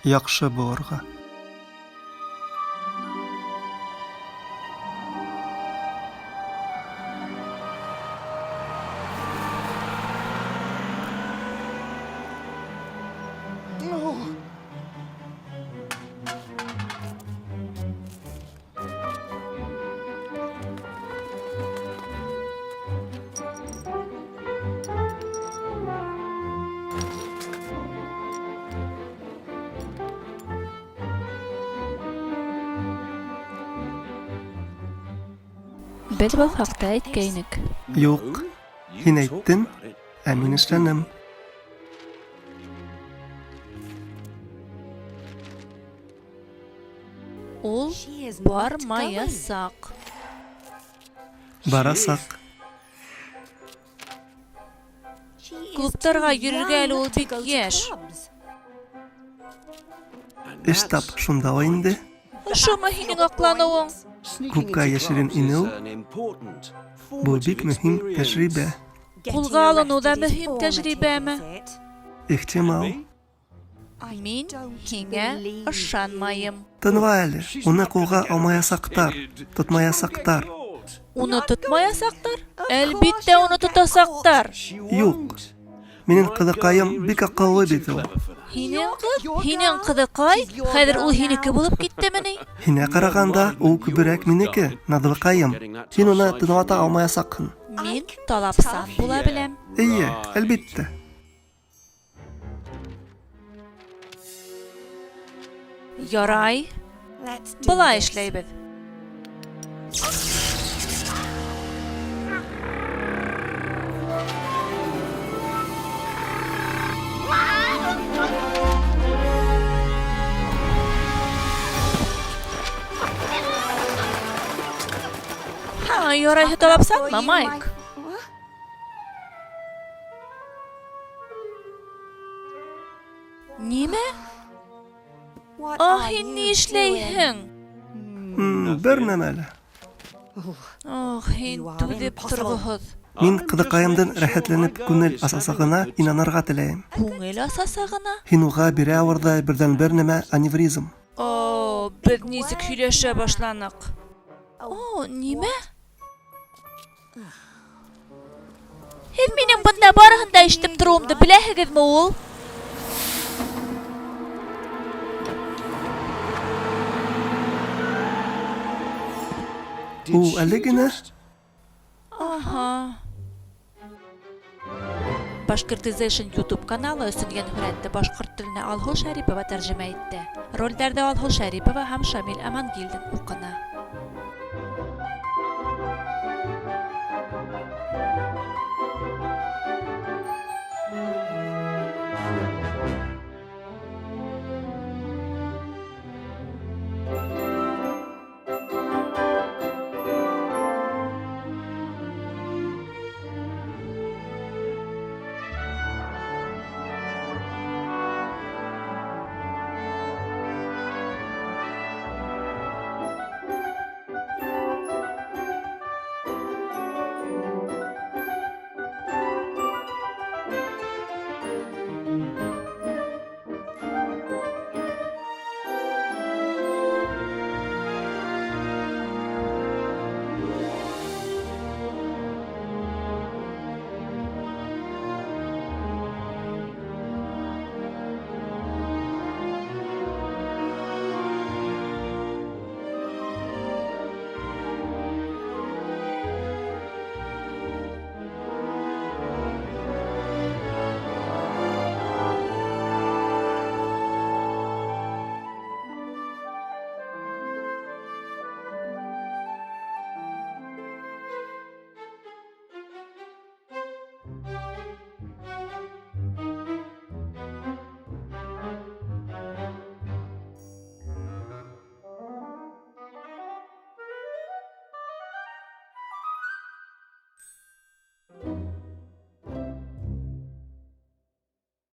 Яҡшы булырға. Беҙ был хаҡта әйткәйнек. Юҡ, һин әйттең, ә мин эшләнем. Ул бармаясаҡ. Барасаҡ. Клубтарға йөрөргә әле ул бик йәш. Эш тап шунда ла инде. Ошомы һинең аҡланыуың? Клубка йәшерен инеү бу бик мөһим тәжрибә. Ҡулға алыныу ҙа мөһим тәжрибәме? Ихтимал. Мин һиңә ышанмайым. Тыңла әле, уны ҡулға алмаясаҡтар, тотмаясаҡтар. Уны тотмаясаҡтар? Әлбиттә, уны тотасаҡтар. Юҡ. Минең ҡыҙыҡайым бик аҡыллы бит ул. Һинең ҡыҙ? Һинең ҡыҙыҡай? Хәҙер ул һинеке булып киттеме ни? Һиңә ҡарағанда ул күберәк минеке, наҙлыҡайым. Һин уны тыңлата алмаясаҡһың. Мин талапсан була беләм. Эйе, әлбиттә. Ярай. Былай эшләйбеҙ. Ха, ярайһы талапсанмы, Майк? Нимә? Ах, һин ни эшләйһең? Бер нәмә лә. Ох, һин түҙеп торғоһоҙ. Мин ҡыҙыҡайымдың рәхәтләнеп күңел асасағына инанырға теләйем. Күңел асасағына? Һин уға бирә алырҙай берҙән-бер нәмә аневризм. О, беҙ нисек һөйләшә башланыҡ. О, нимә? Һеҙ минең бында барыһын да ишетеп тороуымды беләһегеҙме ул? Ул әле генә Аһа. Башкортизейшн YouTube каналы өсөн йәнһүрәтте башҡорт теленә Алһыу Шәрипова тәржемә итте. Ролдәрҙе Алһыу Шәрипова һәм Шамил Амангилдин уҡыны.